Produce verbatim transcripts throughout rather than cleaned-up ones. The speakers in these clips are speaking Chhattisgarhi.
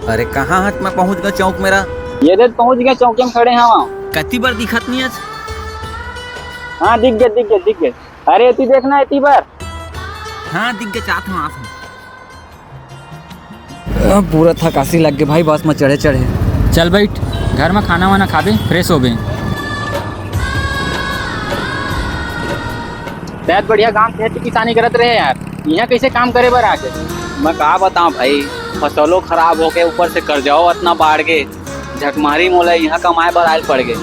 अरे कहाँ हच? मैं पहुँच गया चौक मेरा। ये देख पहुँच गया चौके में खड़े हैं वहाँ। कति बर दिखत नहीं हच? हाँ दिख गया, दिख गया, दिख गया। अरे एती देखना, एती बर। हाँ दिख गया, चाहत हूँ, आत हूँ। अब पूरा थकासी लग गई भाई बस में चढ़े चढ़े। चल बैठ, घर में खाना वाना खाबे, फ्रेश होबे। बहुत बढ़िया काम खेती किसानी करत रहे यार, यहाँ कैसे काम करे बर आ गए? मैं का बताऊं भाई, फसलों खराब हो गए, ऊपर से कर्जाओ इतना बाढ़ गए, झकमारी मोला यहाँ कमाए बर आयल पड़ गए।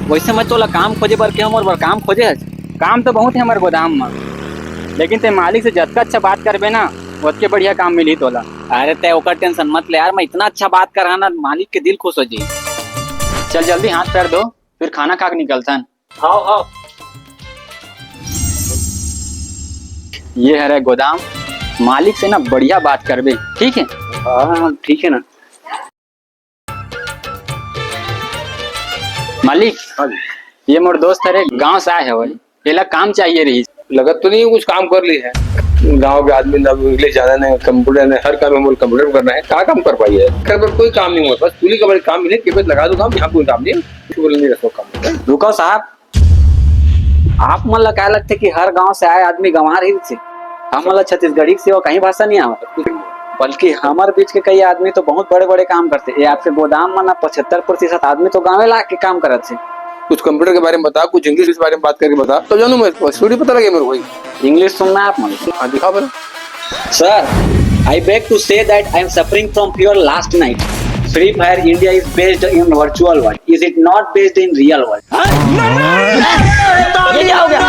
वैसे मैं तोला काम खोजे बर के हमर बर काम खोजे हस? काम तो बहुत है हमारे गोदाम में, लेकिन ते मालिक से जतका अच्छा बात करबे ना, ओतके बढ़िया काम मिली तोला। अरे तय ओकर टेंशन मत ले यार, मैं इतना अच्छा बात कर रहा ना, मालिक के दिल खुश हो जी। चल जल्दी हाथ पैर धो, फिर खाना खा के निकलथन। हाव हाव। ये हरे गोदाम, मालिक से ना बढ़िया बात करबे, ठीक है? हाँ ठीक है ना। मालिक, हाँ जी। ये मोर दोस्त हरे, गांव से आए हवय, एला काम चाहिए रही। लगत तो नहीं कुछ काम कर ली है। गांव के आदमी ना इंग्लिश जाने ने, कंप्यूटर ने, हर काम में बोल कंप्यूटर में करना है। कहाँ काम कर पाई है? कर पर कोई काम नहीं हुआ, बस कुली का बड़ी काम मिले, केवल लगा दो काम, यहाँ कोई काम नहीं है। कुछ बोल नहीं रखो काम। रुको साहब, आप मन ला काय लगथे कि हर गांव से आए आदमी गंवार ही से? हमन ला छत्तीसगढ़ी के सिवा कहीं भाषा नहीं आवत। बल्कि हमर बीच के कई आदमी तो बहुत बड़े-बड़े काम करथे। ये आपके गोदाम में ना पचहत्तर प्रतिशत आदमी तो गांवे ला के काम करत हे। कुछ कंप्यूटर के बारे में बता, कुछ इंग्लिश के बारे में बात करके बता, तो जानू मैं, थोड़ी पता लगे मेरे को। इंग्लिश सुनना है आप मुझे? हाँ, दिखा बता। Sir, I beg to say that I am suffering from fever last night. Free Fire India is based in virtual world. Is it not based in real world? ये क्या हो गया?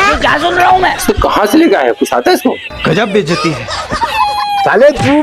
ये क्या सुन रहा हूँ मैं? तो कहाँ से लेके आया? कुछ आता है इसको? गजब बेइज्जती है। साले तू।